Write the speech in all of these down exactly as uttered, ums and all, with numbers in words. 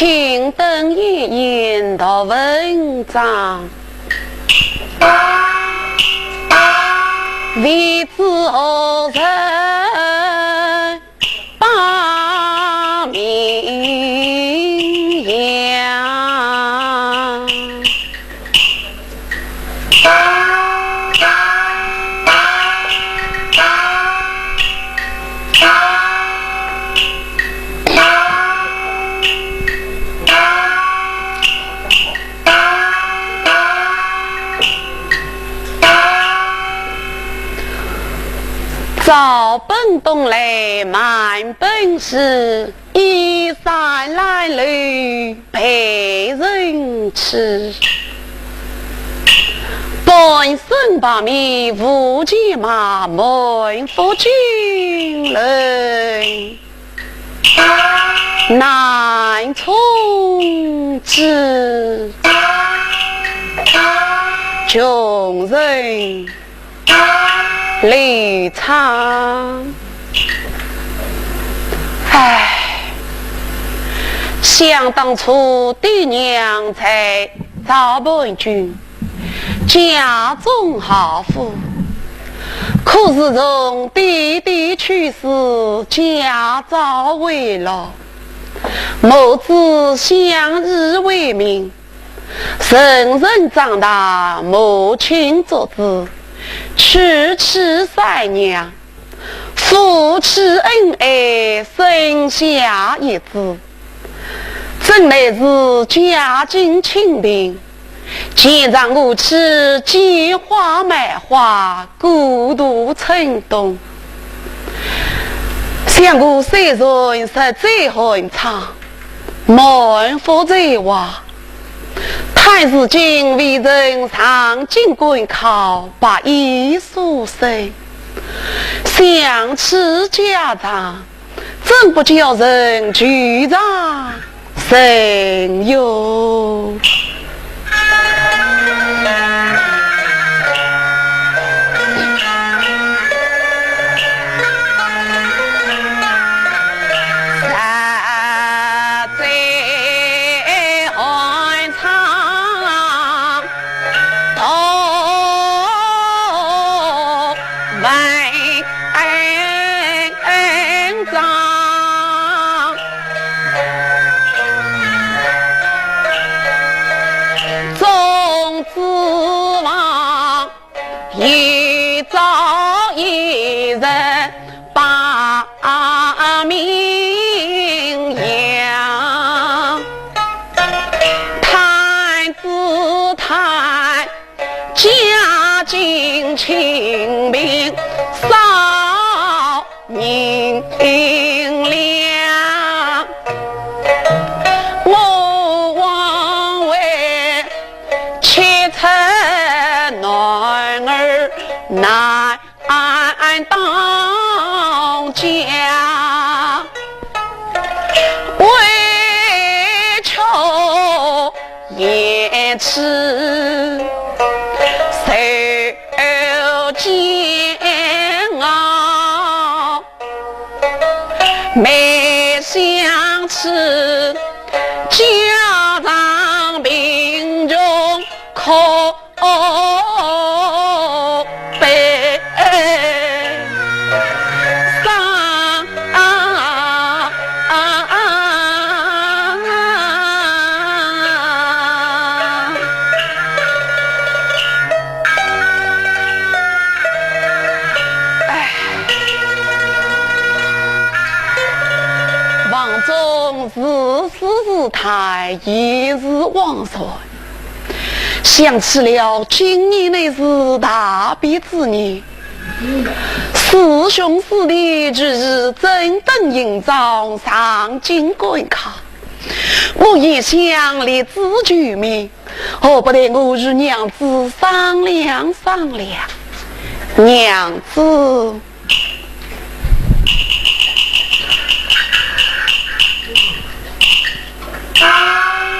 请登莺莺读文章。未知何人把名扬。 赵本东来满本市，依山拦路被人欺。本省百名无价码，满腹经纶难充之。穷人 离场。唉，想当初爹娘在赵盘郡，家中豪富，可是从爹爹去世，家道危落，母子相依为命， 成人长大，母亲作主，娶妻生娘，夫妻恩爱，生下一子。真乃是家境清贫，前程无期，见花卖花，孤独成冬。想我虽然身在寒窗，满腹才华， 倘如今未曾上京赶考，白衣书生，想起家常，怎不叫人惆怅神游？ 房中自 世事太，已是枉然。想起了今年乃是大比之年，师兄师弟俱已整顿行装，上京赶考。我也想立志救命，何不待我与娘子商量商量？娘子。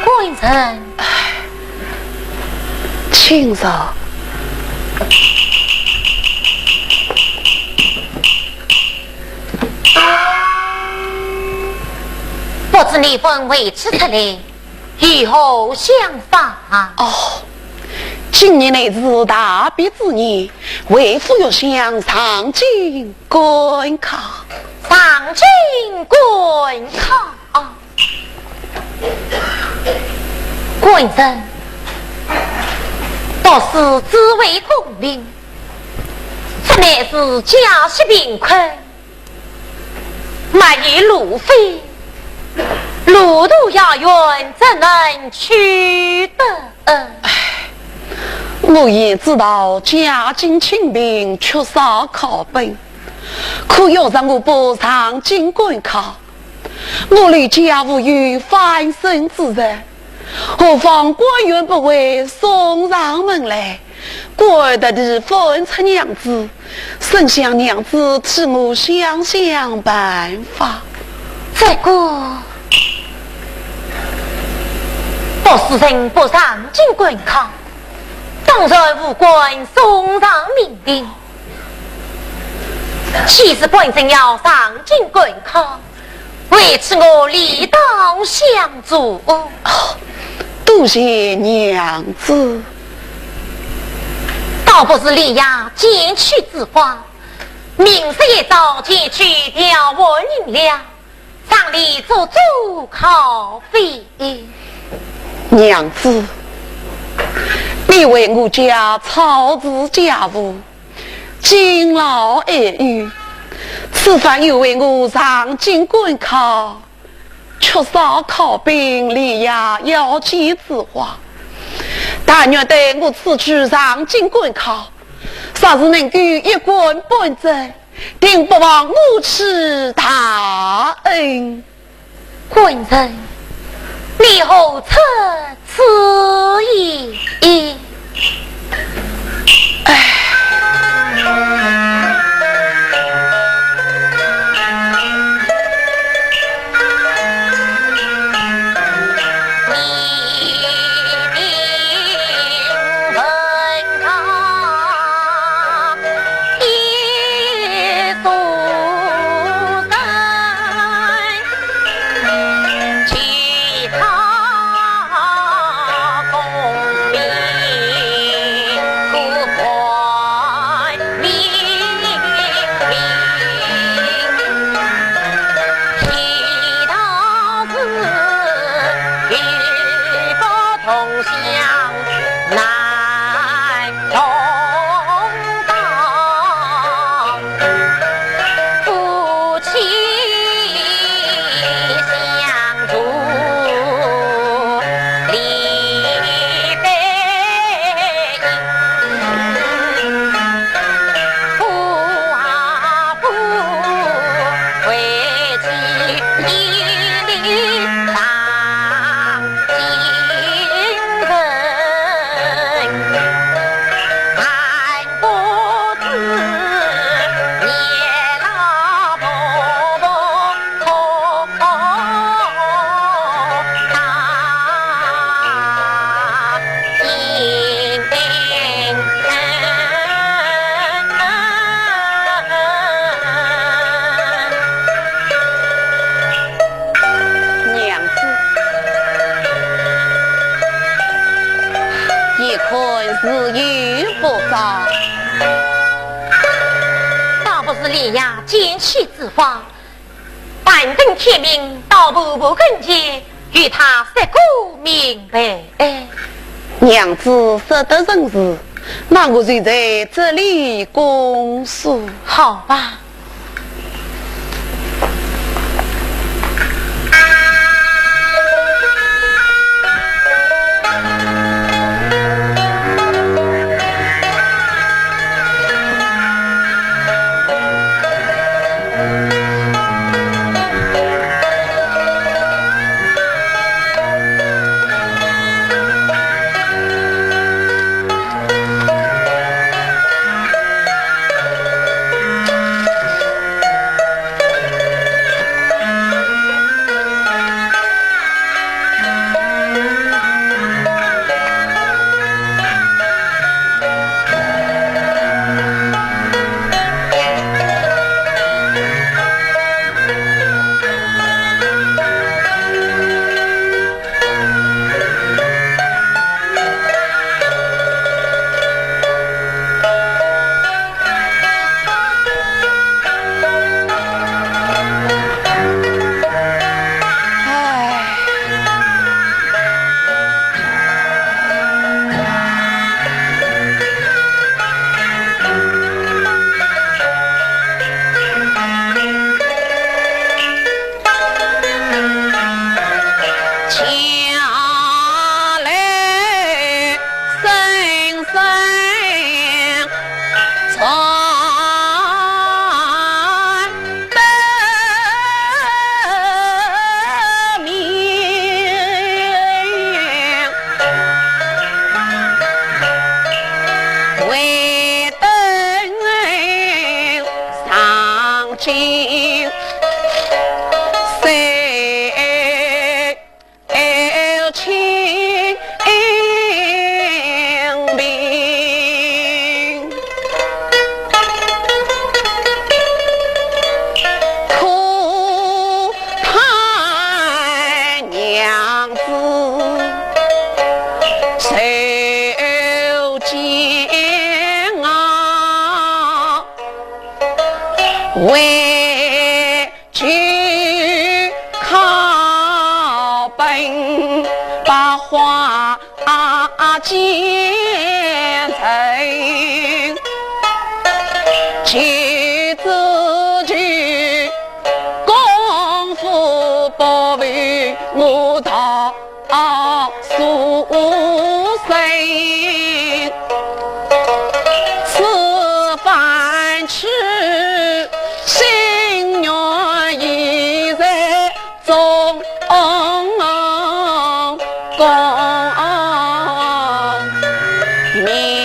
官人。请坐。不知你问为此出来，有何想法？哦，今年乃是大比之年，为父欲想上京赶考。上京赶考？啊，官人，读书只为功名，这乃是家息贫困， 没有路费，路途遥远，怎能去得？唉，我也知道家境清贫，缺少考本，可要是我不上京赶考，我立家无有翻身之日，何况官运不会送上门来。 怪得你分出娘子，真想娘子替我想想办法。这个，读书人不上京赶考，当然无官送上门庭。既是官人要上京赶考， 为此我理当相助。哦，多谢娘子。倒不是莲叶剪去之花，明日一早前去调换银两，让你做做考费。娘子，你为我家操持家务， 敬老爱幼，此番又为我上京赶考，缺少考本，莲叶要剪之花。但愿得我此去上京赶考，若是能够一官半职，定不忘母亲大恩。 官人，你何出此言？唉。娘子，一看是有不招。倒不是莲叶剪去之花，但等天明到婆婆跟前，与她说个明白。娘子说得甚是，那我就在这里恭送。好吧。子受煎熬，为求靠本把花 奸臣，其子去功夫不比我大苏生，此番去心愿已在 中宫明。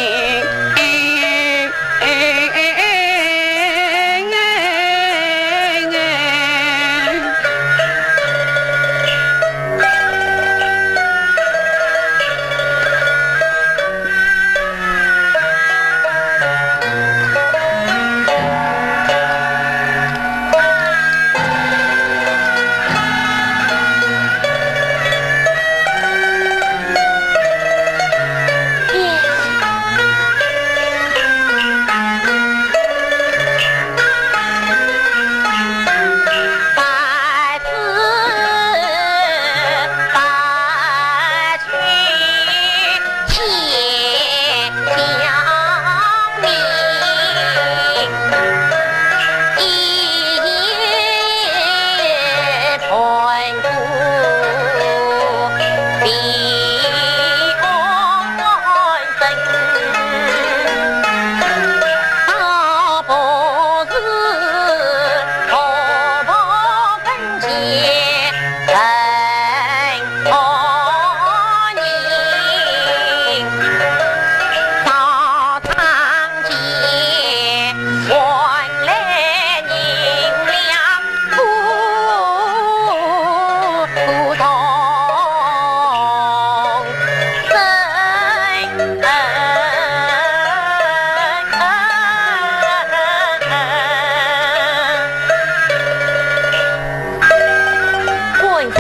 官人。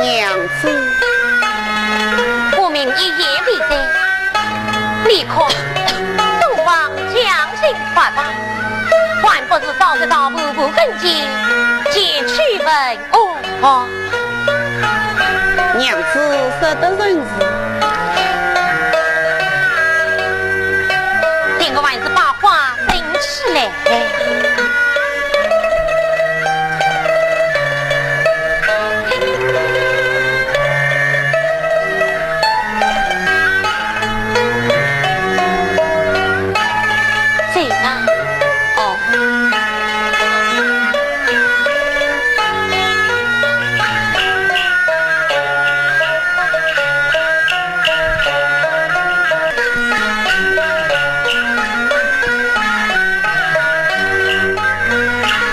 娘子。我命一言未尽，你可东方将军发搭，还不是到这大婆婆跟前前去问安？ 哦，娘子说得甚是。待我还是把花生起来。谁啊？哦。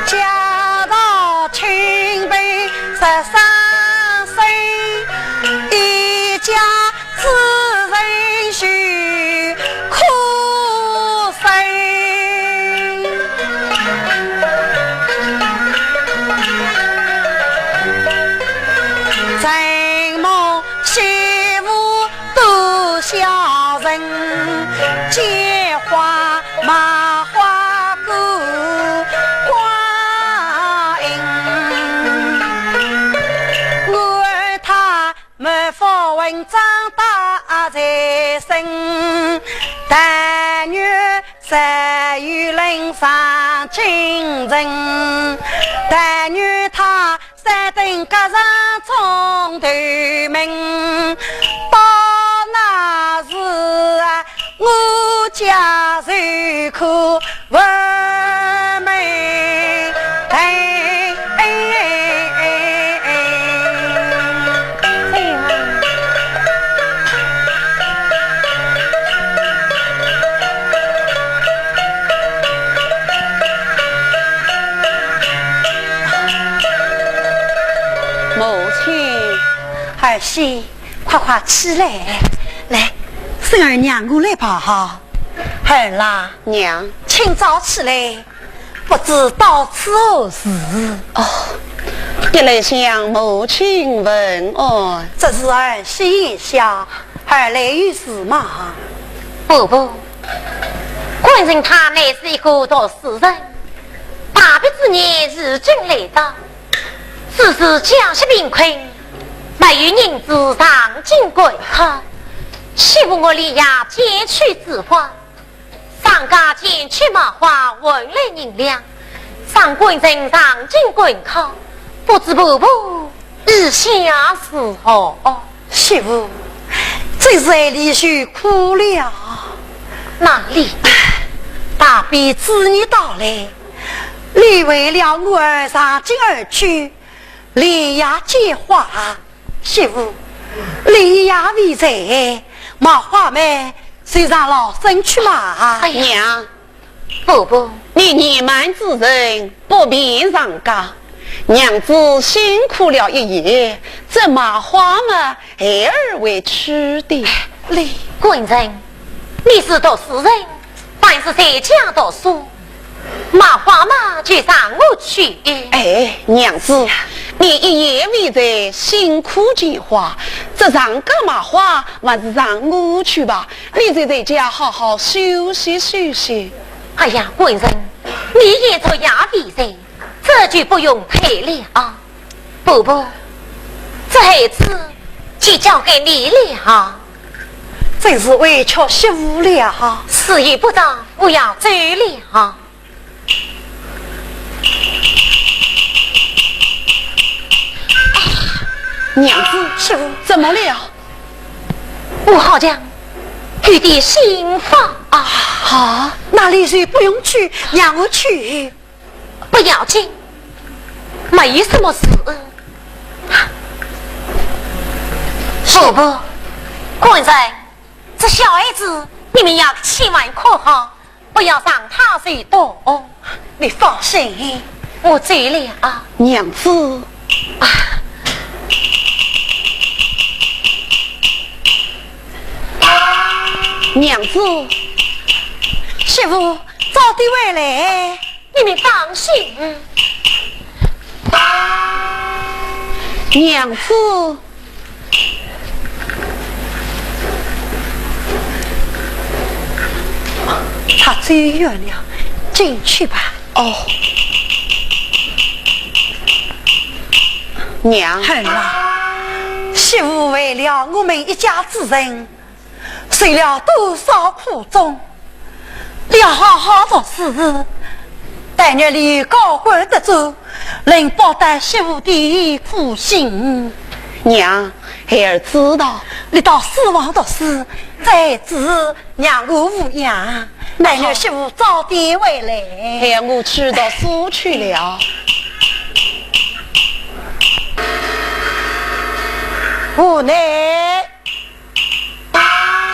家道清贫十三岁，一家 子人须苦生。承蒙媳妇多孝顺，见花买花过光阴。我爱她 满腹文章打在身，但愿实有人上京城，但愿她三顿隔上中头门，到那时啊，我家就可 完美。哎，哎，哎，哎，哎。哎呀。母亲。儿媳，快快起来。来，孙儿让我来抱好。儿啦。娘。清早起来， 不知到此何时？哦，一来向母亲问安。侄儿安歇一下，二来有事吗？伯伯，官人他乃是一个读书人，大比之年如今来到，只是家室贫困，没有银子上京赶考，希望我李爷捐出之花， 商家捐出卖花换来银两，让官人上京赶考，不知伯伯意下如何？媳妇，这是李秀苦了。哪里？大比之年到来，你为了我儿上京而去，连夜捐花， 媳妇，李爷未在，卖花么就让老身去卖。哎呀，娘，伯伯，你年迈之人，不便上家。娘子辛苦了一夜，这卖花么，孩儿会去的。李官人，你是读书人， 凡是在家读书，卖花嘛就让我去。哎，娘子，你一夜未睡，辛苦捐花，这上街卖花还是让我去吧，你就在家好好休息休息。哎呀，官人，你也昨夜未睡，这就不用推了啊。 伯伯，这孩子就交给你了。真是委屈媳妇了。时已不早，我要走了。娘子，媳妇，怎么了？我好像有点心慌啊。啊，那李秀不用去，让我去。 不要紧，没什么事。伯伯，官人，这小孩子你们要千万看好，不要让他受冻。你放心，我走了啊。娘子。啊。娘子。媳妇，早点回来。 你们放心。娘子。他走远了，进去吧。哦。娘。儿啊，媳妇为了我们一家之人， 受了多少苦衷，你要好好读书，但愿你高官得中，能报答媳妇的苦心。娘，孩儿知道。你到书房读书，再读让我抚养，但愿媳妇早点回来。孩儿我去读书去了。无奈。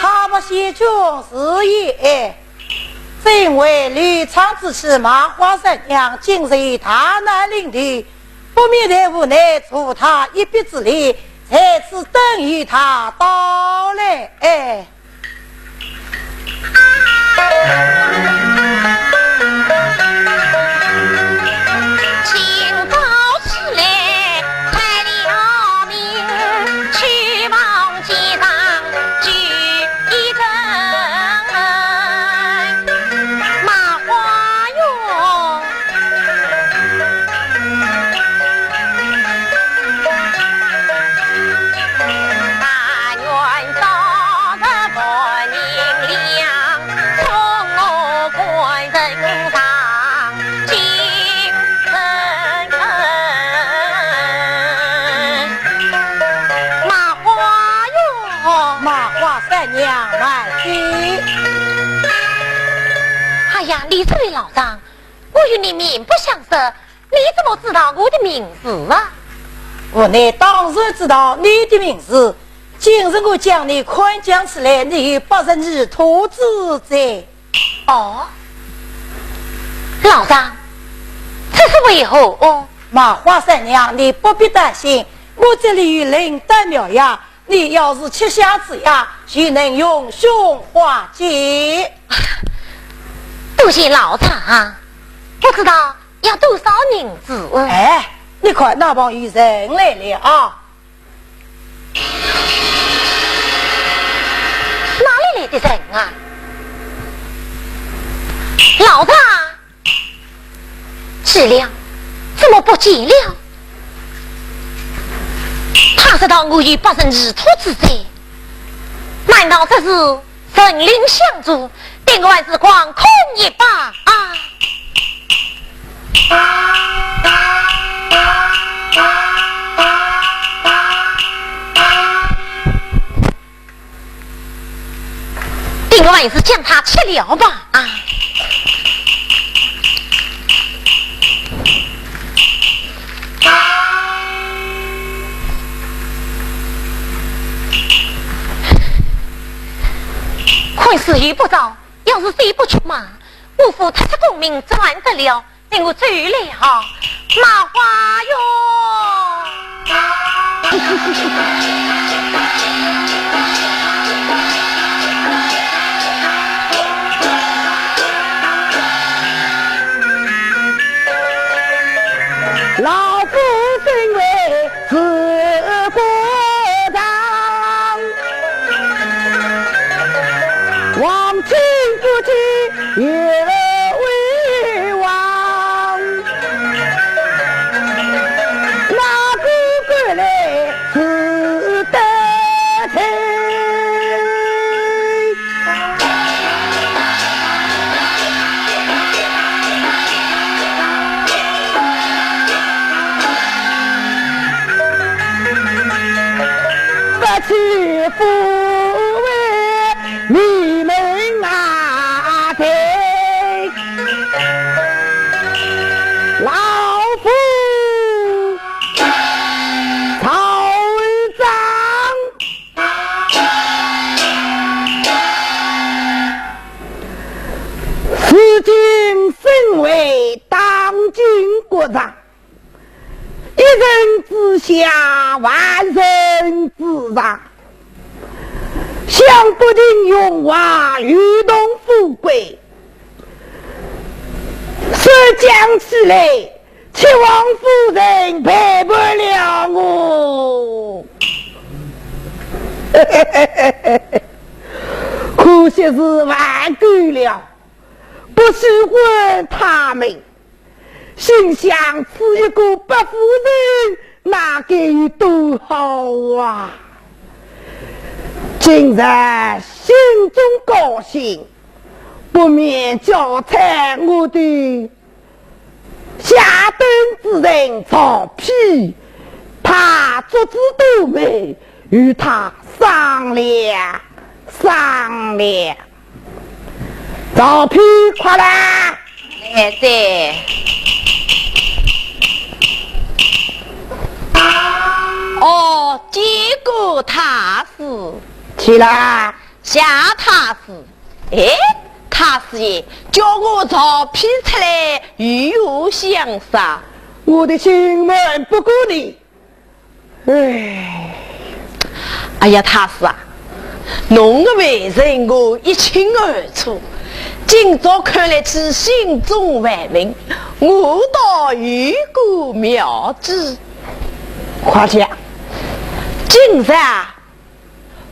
他不先穷是也，正为吕昌之妻卖花三娘，今日大难临头，不免在无奈助他一臂之力，在此等候他到来。哎。 卖花哟，卖花三娘慢些。哎呀，你这位老丈，我与你面不相识， 你怎么知道我的名字啊？无奈当然知道你的名字，今日我将你看将起来，你有不识抬头之罪。哦，老丈，这是为何？哦，卖花三娘，你不必担心，我这里有灵丹妙药， 你要是吃下此药，就能逢凶化吉。多谢老丈，不知道要多少银子？哎，你看那旁有人来了啊！哪里来的人啊？老丈！ 是了，怎么不见了？他说道我与别人意图之罪，难道这是神灵相助，定还是光空一般啊？ 定还是将他吃了吧。啊！困死也不着，要是睡不着嘛，我父他是功名做完得了， 等我走了，麻花哟。老夫身为 是官长，皇亲国戚也为王，哪个敢来是得罪？ 不去不为你们啊，对，老夫曹长。 如今身为当今国丈，一人之下，万人之上，想不尽荣华与同富贵，说讲起来， 且望夫人陪伴了我。可惜是晚够了，不喜欢他们，心想此一个白夫人，那该有多好啊！今日心中高兴，不免交差我的 下等之人曹丕，他足智多谋，与他商量商量。曹丕，快来！哎，在。哦，见过太师。起来。 谢太师。哎，太师爷，叫我曹丕出来，有何相商？我的心闷不过你。哎。哎呀，太师啊，侬的为人我一清二楚，今朝看来是心中烦闷，我倒有个妙计。快讲。今日啊，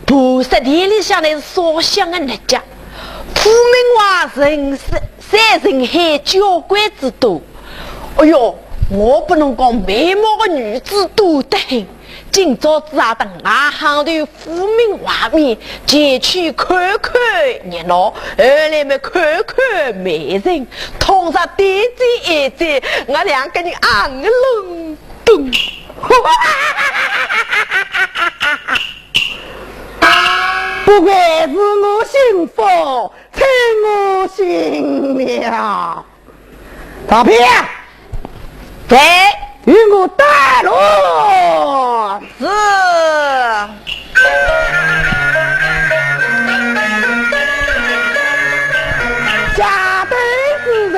菩萨殿里向呢是烧香的日脚，富民哇人山人海交关之多。哎哟，我不能讲美貌的女子多得很，今朝子啊，到外行头富民外面前去看看热闹，后来么看看美人，倘若对嘴一嘴，我两个人啊，隆咚。 不愧是我心腹，称我心了。曹丕，在。与我带路。是。下等之人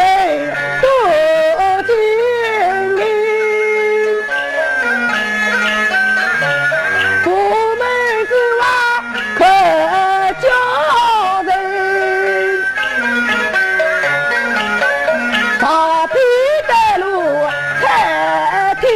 多精明， 部门之外可叫人，曹丕带路在天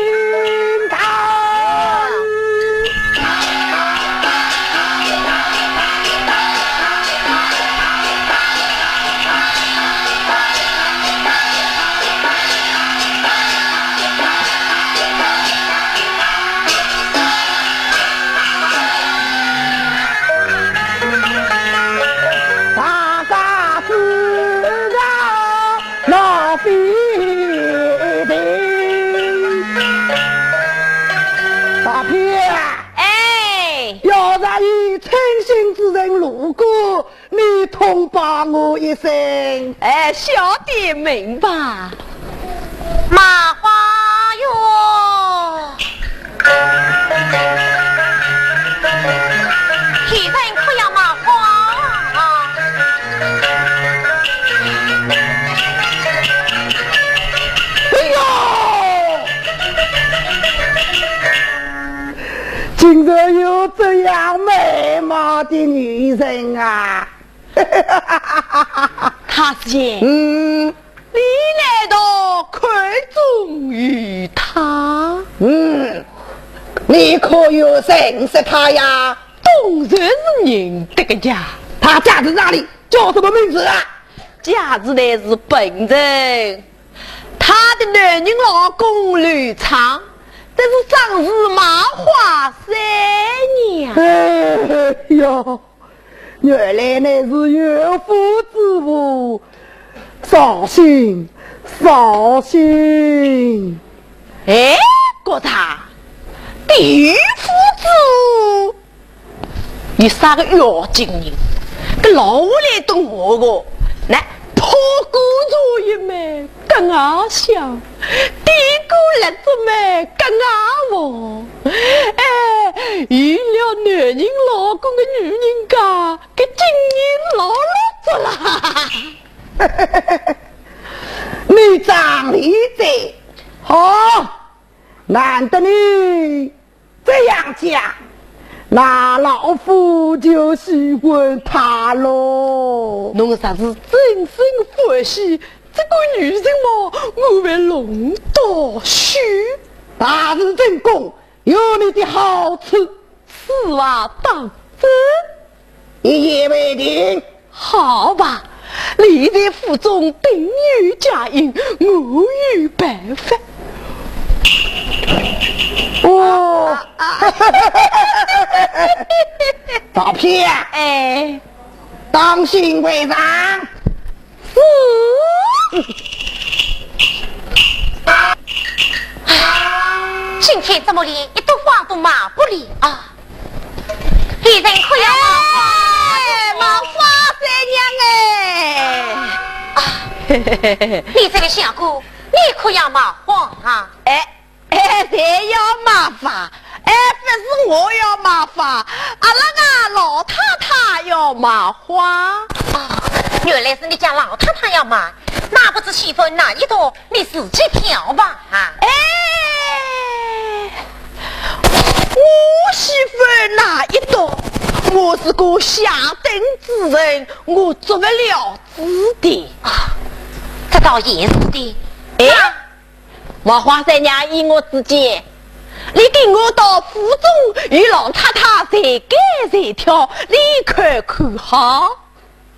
近之人路过，你通报我一声。哎，小弟明白。麻花哟，现在可要麻花啊！哎呦！ 竟然有这样美貌的女人啊！太师爷，嗯，你难道看中于她？嗯，你可有认识她呀？当然是认得个呀。她家住哪里？叫什么名字啊？家住乃是本城。 她的男人老公刘畅，这是张氏麻花三娘。哎呀，原来乃是有妇之夫，伤心，伤心。哎，郭大，有妇之夫， 有啥个要紧呢？搿老话来懂我个，乃破罐破摔么，更加响；跌过来仔么，更加红。哎，有了男人老公个女人家，搿经验老老足啦。你讲理哉，好，难得你 这样讲，那老夫就喜欢她喽。侬若是真心欢喜，这个女人么，我会弄到手。大事成功，有你的好处。此话当真？一言为定。 好吧，你在府中定有佳音，我有办法。哦，啊，啊。赵皮，哎。当心为上。是。今天怎么连一朵花都卖不了啊？ 现在可要卖花，哎，卖花三娘哎。啊，你这个小姑，你可要卖花啊？哎，哎，谁要卖花？哎，不是我要卖花，阿拉个老太太要卖花。啊，原来是你家老太太要卖，那不知喜欢哪一朵， 你自己挑吧，啊。哎，我喜欢哪一朵？我是个下等之人，我做不了主的。啊，这倒也是的。哎，那卖花三娘依我之见，你跟我到府中与老太太随拣随挑，你看可好？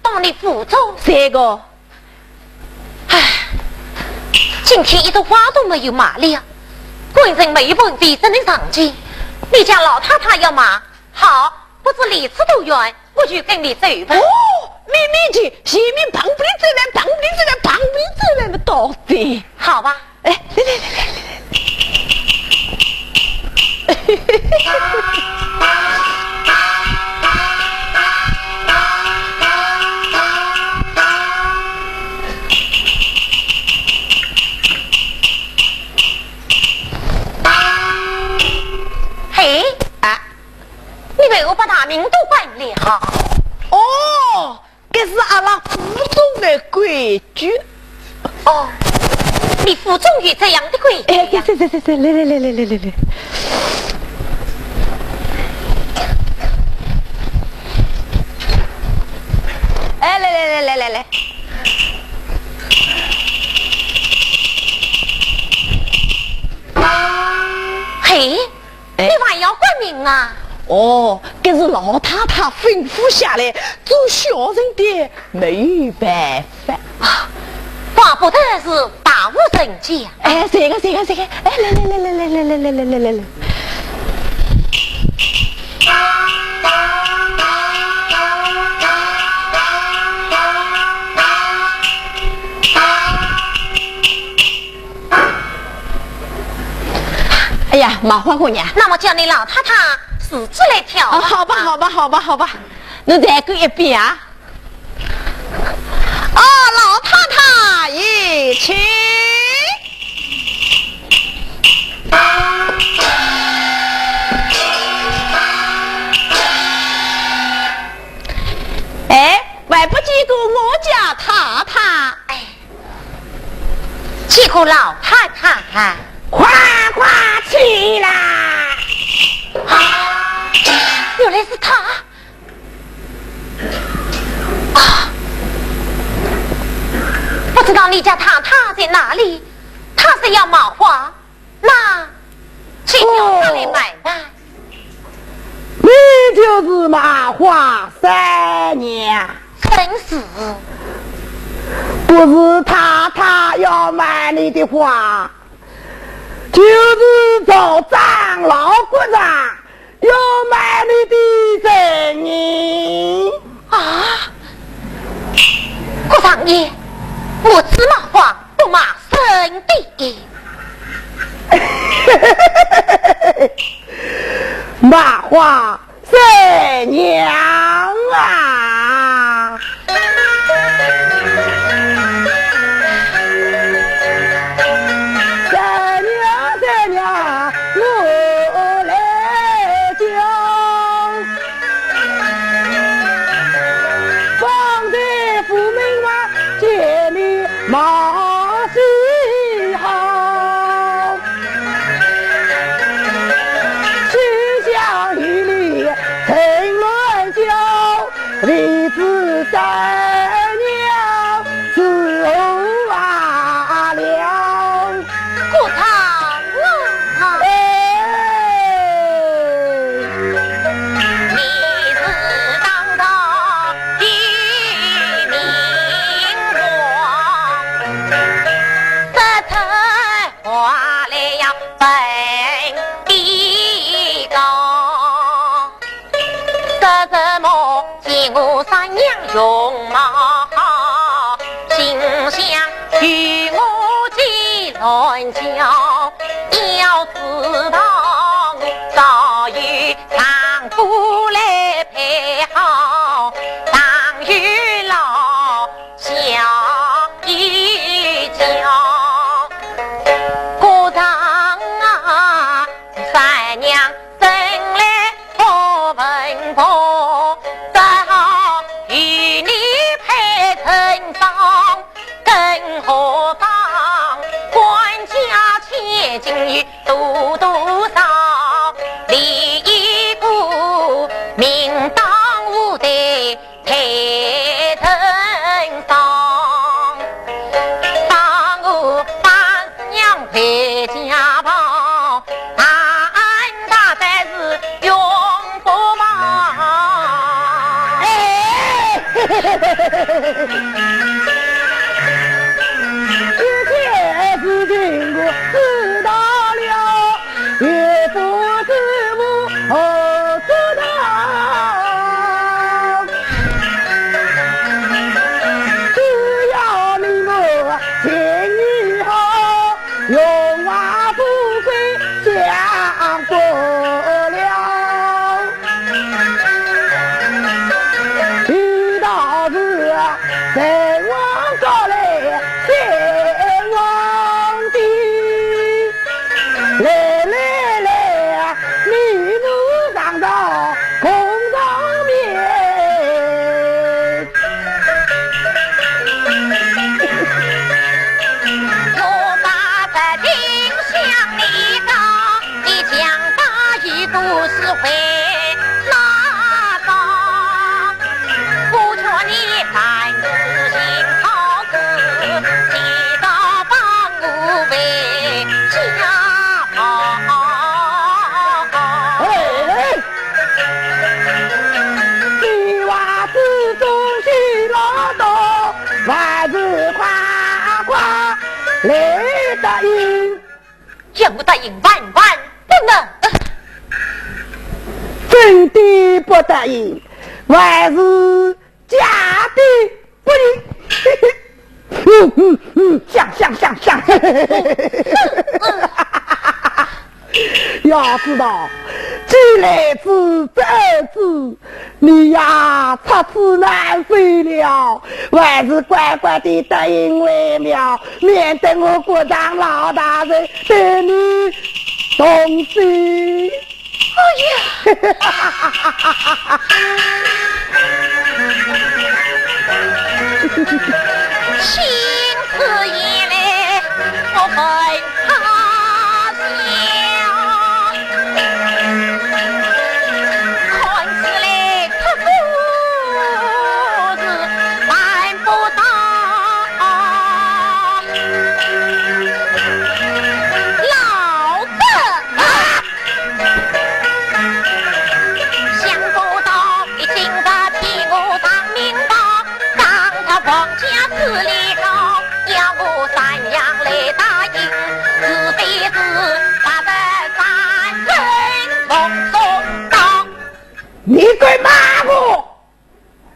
到你府中。这个，唉，今天一朵花都没有卖了，官人没有本事只能上街。你家老太太要买，好，不知离此多远，我就跟你走吧。哦，慢慢去，前面旁边走来，旁边走来，旁边走来的到底。好吧。 哎，来来来来来来。嘿，啊，你为何把大门都关了？哦， 这是阿拉府中的规矩。哦，你府中有这样的规矩呀？哎，对对对对对，来来来来来来来。哎，来来来来来来。嘿， 哎。你还要官名啊？哦，这是老太太吩咐下来，做小人的没有办法。啊，怪不得是大无人家。哎，这个，这个，这个，哎，来来来来来来来来来来来。 哎呀，麻花姑娘。那么叫你老太太自己来挑吧。啊，好吧，好吧，好吧，好吧。侬站过一边啊。哦，老太太，有请。哎，还不见过我家太太。哎，见过老太太。快快起来！啊，原来是她。 啊，不知道你家太太在哪里？她是要卖花，那就叫她来买卖。哦，你就是卖花三娘？正是。不是太太要买你的花，就是赵长老国丈 要买你的人呢。啊，国丈爷，我只卖花不卖身的。卖花三娘啊！ 三娘，三娘，我来叫。方才府门外见你马喜好，心想与你成乱交。 谁知三娘是何啊了？国丈啊！哎。你是当朝的明王，实在 话来要分地高。说什么见我三娘容貌好，心想与我结乱交，要知道我早有丈夫来配好，当有老 小一角。国丈啊，三娘生来不文不武，只好与你配成双，更何况官家千金有多多少，你一个名当户对 配成双，帮我把娘回家抱，俺大概是永不忘。哎，一切事情我知道了。 也不知我何处逃。只要你我情谊好，荣华富贵享不了。 遇到是人王高来先王的，来来来，你我上朝共上面。我把这情向你讲， 你讲大意都是为哪桩？我劝你凡事行好事，提早帮我回家跑。哎，你话之中是老道，还是快快来答应。 叫我答应万万不能。真的不答应，还是假的不应？嗯嗯嗯，想想想想。要知道，既来之则安之，你呀，出此难事了，还是乖乖地答应为妙，免得我国丈老大人对你动心。哎呀！你敢骂我？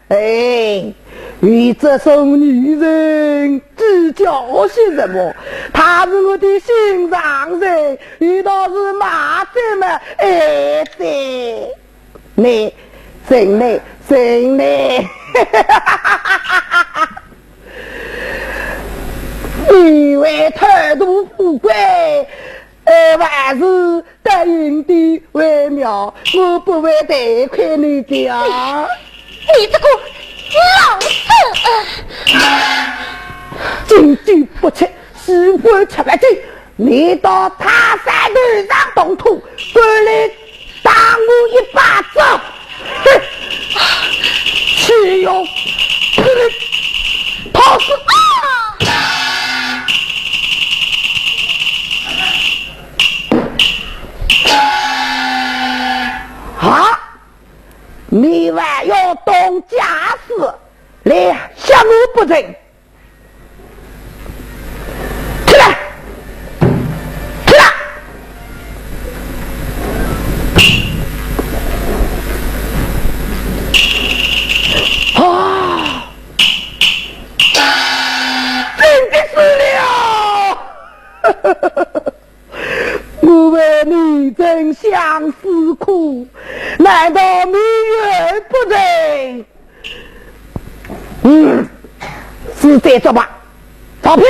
哎，与这种女人计较些什么？她是我的心上人，遇到事骂得么，哎，对。 你，真的，真的。你为贪图富贵，呃，还是答应的为妙，我不会待见你的啊。你这个老贼！金句不吃，西瓜吃不进，你到泰山头上动土，过来 打我一巴掌！哼，岂有此理！他是……啊！你还要动家私，来向我不仁！ 起来！起来！啊！真的死了！我为你曾相思苦，难道你怨不得？ 嗯，是这种吧。赵平。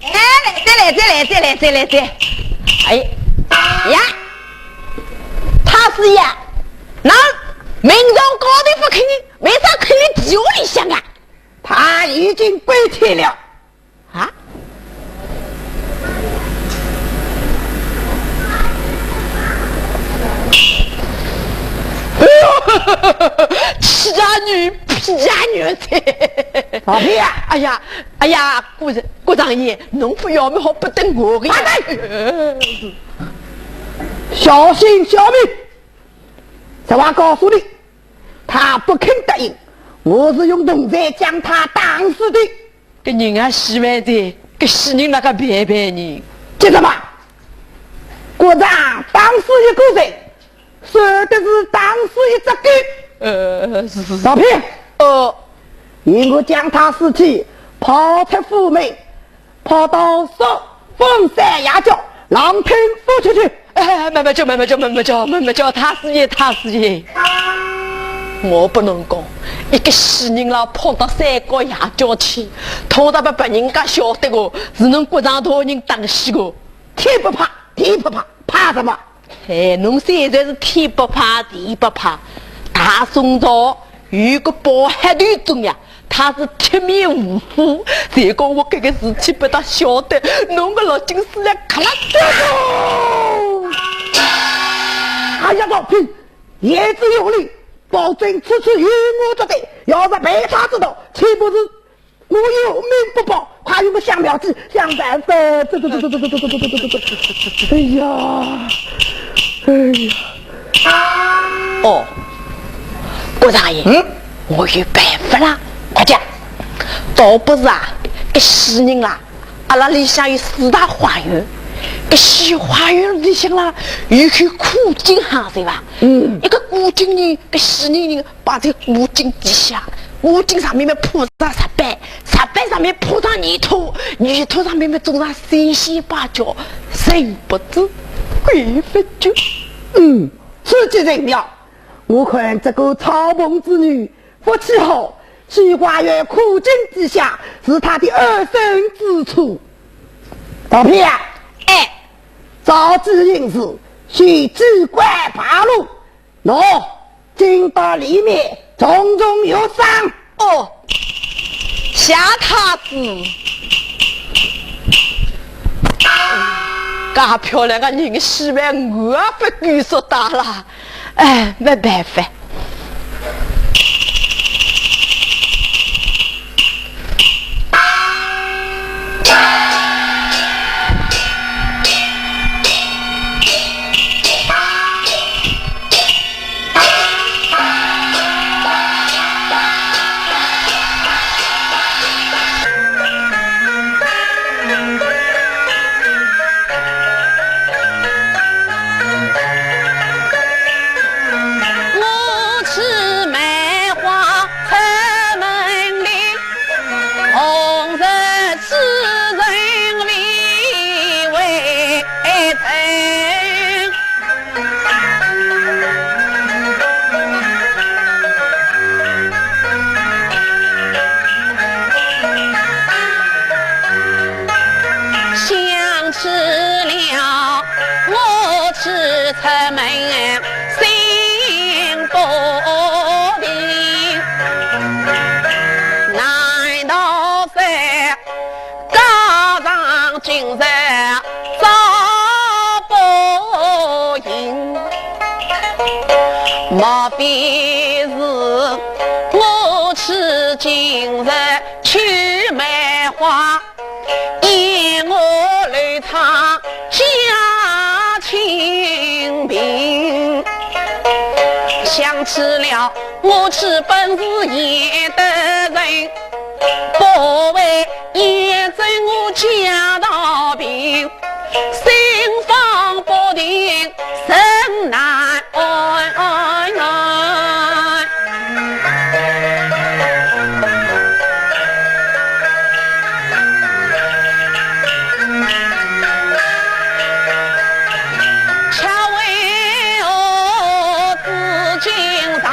哎，来哉，来哉，来哉，来哉，来哉。哎，呀，太师爷，那明朝高头不肯，为啥肯你地下里向啊？他已经归天了。 啊？哎呦，气啊女，皮啊女！啊，屁啊！哎呀，哎呀，顾人，顾大爷，侬不要么好不等我个呀。哎，哎，小心小命！实话告诉你，他不肯答应，我是用铜钳将他打死的。 搿人啊死完哉，搿死人哪个办办呢？这个嘛，国丈打死一个人，说的是打死一只狗。呃，是，是，是。赵平，呃，你我将他尸体抛出府门，抛到少峰山崖脚，让他浮出去。 哎，慢慢叫，慢慢叫，慢慢叫，慢慢叫，太师爷，太师爷。我不能讲，一个死人啦，跑到山高崖脚去，通常把别人家晓得个，是侬国丈大人打死个。天不怕地不怕，怕什么？哎，侬现在是天不怕地不怕，大宋朝 有个包黑头总呀，他是铁面无私，结果我搿个事体拨他晓得，弄个老金丝来卡拉掉。哎呀，老皮，言之有理，保证此事由我做主，要是被他知道，岂不是我有命不保？快用个香苗子，香苗子，这这这这这这这这这这这这，哎呀，哎呀。 哦，顾大爷，嗯？我有办法啦，快讲。倒不是啊，搿死人啦，阿拉里向有四大花园，搿四花园里向啦，有口古井，晓得伐？嗯。一个古井呢，搿死人呢，把这古井底下，古井上面嘛铺上石板，石板上面铺上泥土，泥土上面嘛种上三星芭蕉，人不知，鬼不觉。嗯。此计甚妙，我看这个草棚之女福气好，须花园苦尽之下，是她的安身之处。老皮啊，哎，召集营士，去机关爬楼，喏，进到里面，重重有赏。哦，谢太子。介漂亮个人，喜欢我也不敢说大了。 哎，没办法。我去买花出门里，红日之人里为臣。 想起了我去出门心不定，难道是 加上今日找不赢，莫非是我去今日去买花，嫌我楼窗假清贫？想起了我去本是贤德人， 不为贤正我家道贫，心房不定人难安。巧为我紫金上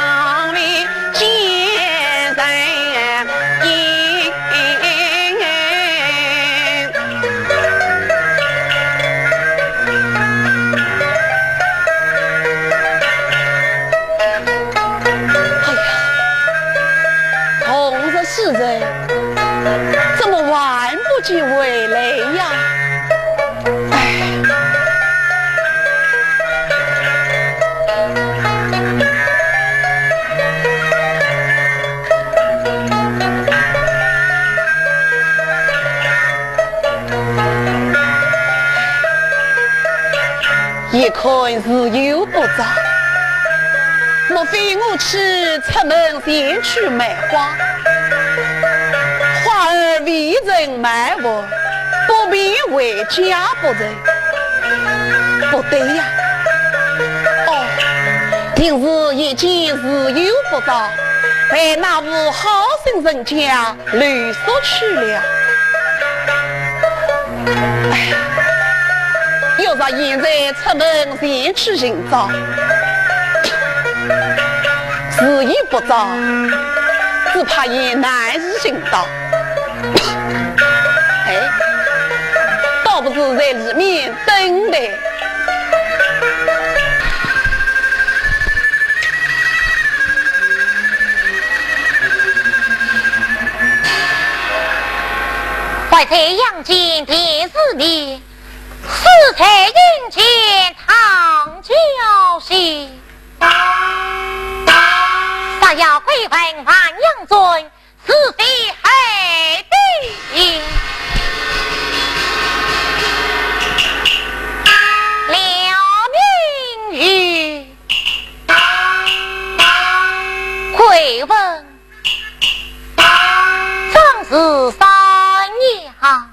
面 见人影。哎呀，红日之人，怎么还不见回来呀？ 一看时又不早，莫非我去出门前去买花，花儿未曾买完， 不便回家不成？不对呀！哦，定是一见时又不早，被那户好心人家留宿去了。哎，要是现在出门前去寻找， 时已不早，只怕也难以寻到。哎，倒不如在里面等待。怀才杨坚便是你，死在阴间唐教授。 若要归还万阳尊，是非黑白了明与贵文，正是三娘。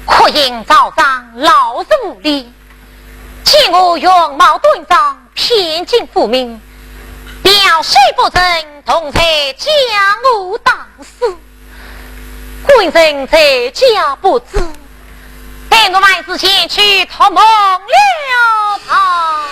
可因早上老身无礼，见我容貌端庄，偏见负面，表示不曾同罪，将我打死。官人在家不知，待我还是前去托梦了他。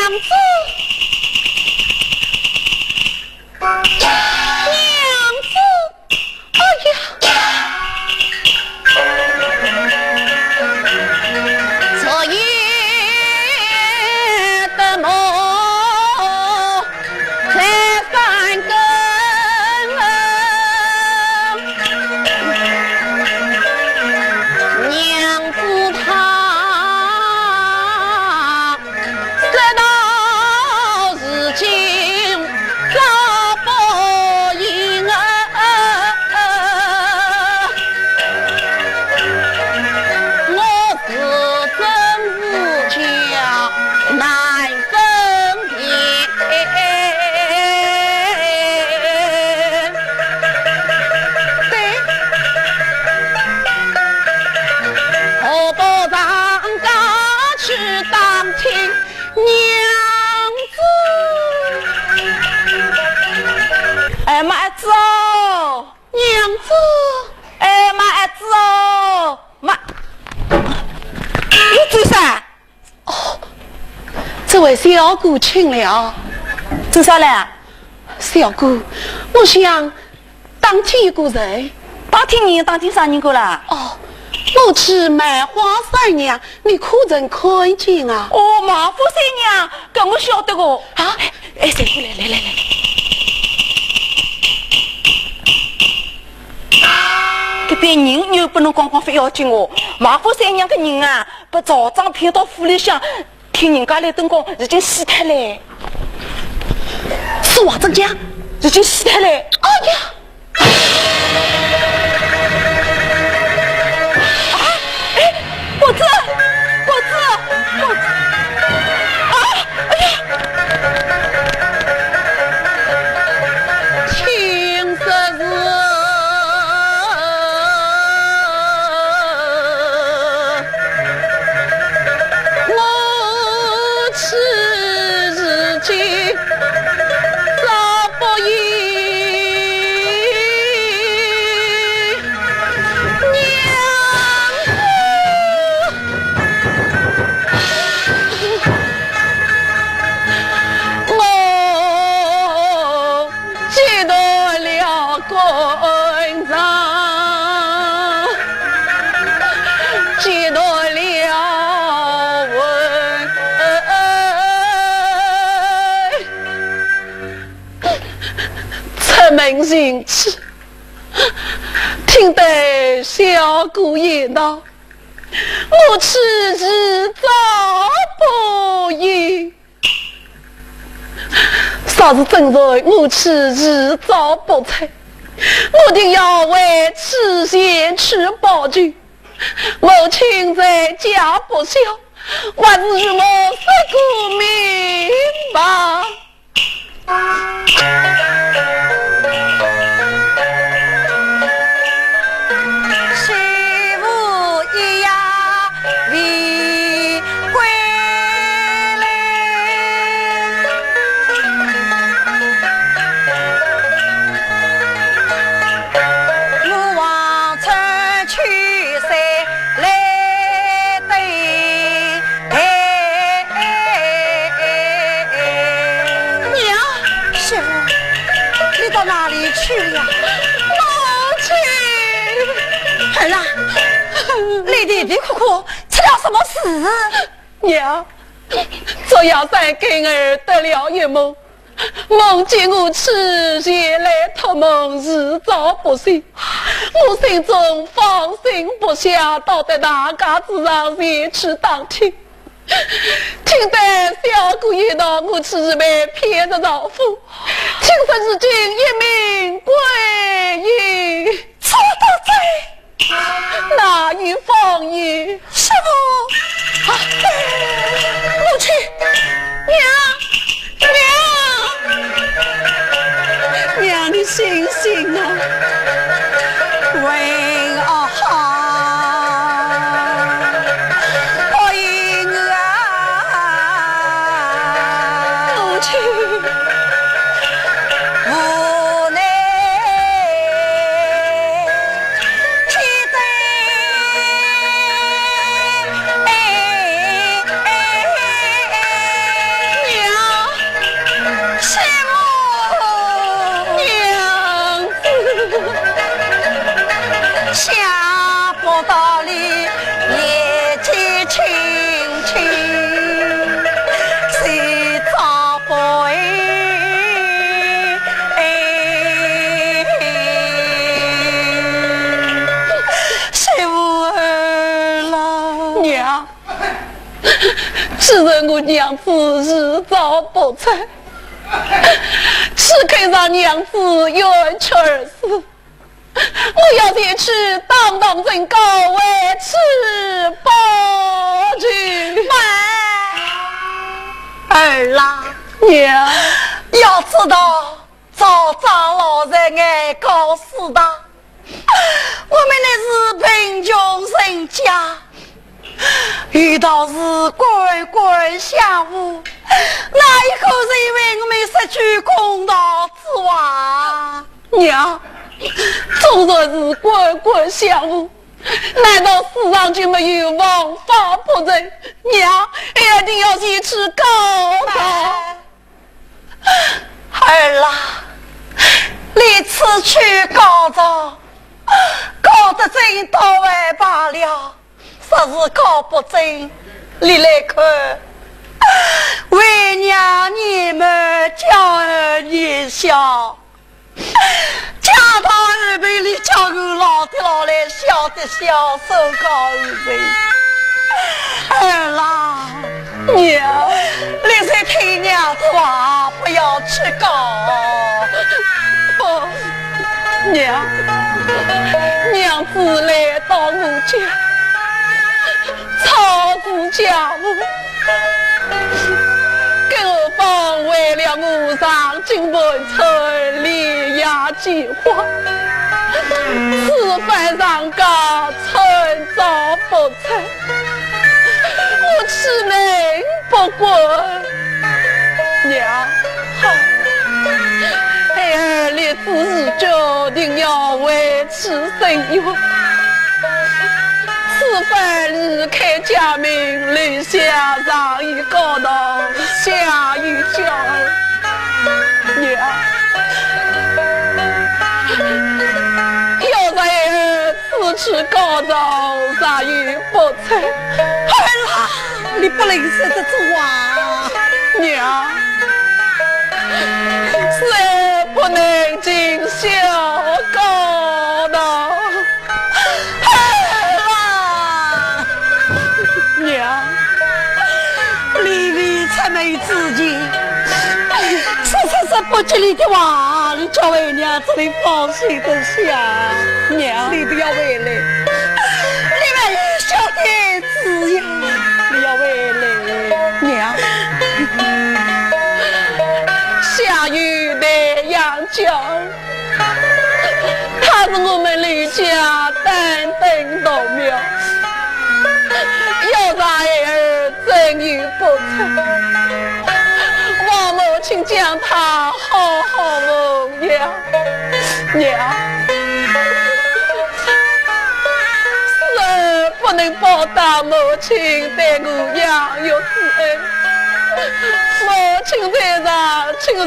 娘子，娘子，哎呀！昨夜的梦 才翻更。娘子她说到如今找不应啊。 我是真是叫难分辨。对，何不上街去打听娘子？哎，妈子哦！ 娘子。哎，妈子哦，妈，你做啥？哦，这位小姑请了。做啥嘞？小姑，我想打听一个人。打听人，打听啥人个啦？哦，我去卖花三娘，你可曾看见啊？哦，卖花三娘，搿我晓得个。啊？哎，谁过来？来来来。 搿点人又不能光光勿要紧哦，卖花三娘个人啊，拨曹彰骗到府里向，听人家来登讲，已经死脱嘞。是话怎讲？已经死脱嘞。哎呀！啊，哎，果子，果子，果子，啊，哎呀！ 听说是我此时今早不应娘子。 我接断了肝肠，接断了魂。出门寻去，听得小姑言道，我此时早不应。 若是真然我此时早不在，我定要为此前去报仇。母亲在家不孝，还是与我说个明白。 娘，媳妇，你到哪里去了？母亲！儿啊，你啼啼哭哭，出了什么事？娘，昨夜三更儿得了一梦， 梦见我妻前来托梦，时朝不省，我心中放心不下，到得大街之上前去打听。听得小姑言道，我妻被骗入曹府，听说如今一命归阴。 错得哉！哪有芳影？师父！啊，母亲！娘！娘！娘，你醒醒啊！喂，啊哈！哎呀！母亲！ 无奈只得此人我娘子是找不着，岂肯让娘子冤屈而死？我要前去当堂呈告，为此报仇。慢，儿啊，娘，要知道， 早长老在外告示的，我们乃是贫穷人家，有道是官官相护，哪一个认为我们失去公道之话？娘，纵然是官官相护，难道世上就没有枉法不成？娘，一定要前去告状。 儿啊，你此去告状，告得真倒还罢了，若是告不真，你来看，为娘年迈，娇儿年小，家道二辈里叫我老的老来，小的小，受告于谁？儿啊， 娘，你是听娘的话，不要去告。不，娘，娘子来到我家，操持家务，更何况为了我上京盘缠，连夜 计划，此番上告参照不出，我岂能不管？娘，孩儿立志是决定要为此伸冤。此番离开家门，留下上有告状，下有娇儿。 娘，要是孩儿此去告状，上有不测。儿啊，你不能说这种话。娘，是不能尽孝告状。 儿啊，娘，你未曾出门之前，是是是不吉利的话，你叫为娘这里放心的下。娘，你不要回来，你们有孝的子呀，不要回来。娘，下有待养教。 他是我们刘家担当大苗，要是孩儿真有不测，望母亲将他好好奉养。娘，是不能报答母亲对我养育之恩。 母亲在上，请受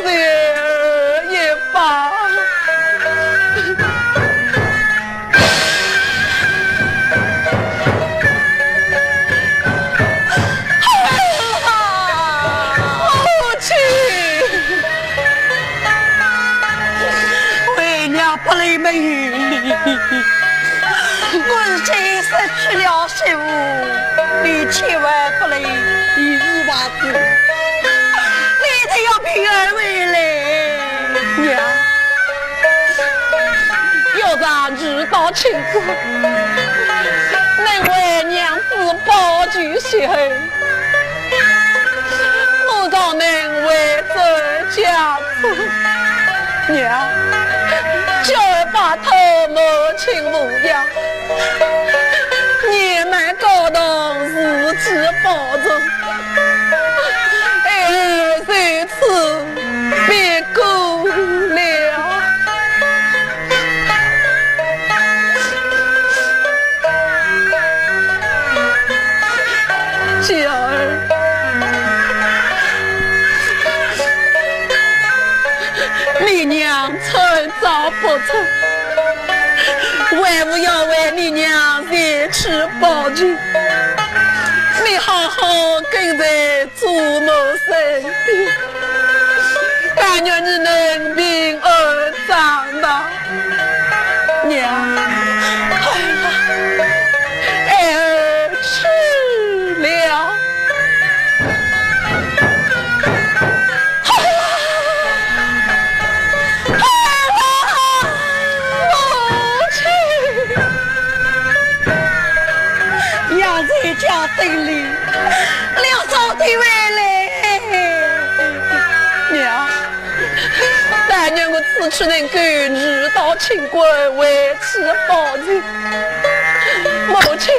一拜。母亲，为娘不能没有你。 我已经失去了媳妇，你千万不能一时忘记，你一定要平安回来。娘，要是知道亲事，能为娘子报仇雪恨， 我倒能回转家中。娘，叫儿拜托母亲抚养，年迈高堂，自己保重，孩儿就此别过了。 娇儿，你娘参照不出，为父要为你娘前去报仇，你好好跟在 祖母身边，但愿你能平安长大。娘，儿啊，孩儿去了。一回来。娘，但愿我此去能够遇到清官，为此报仇。母亲，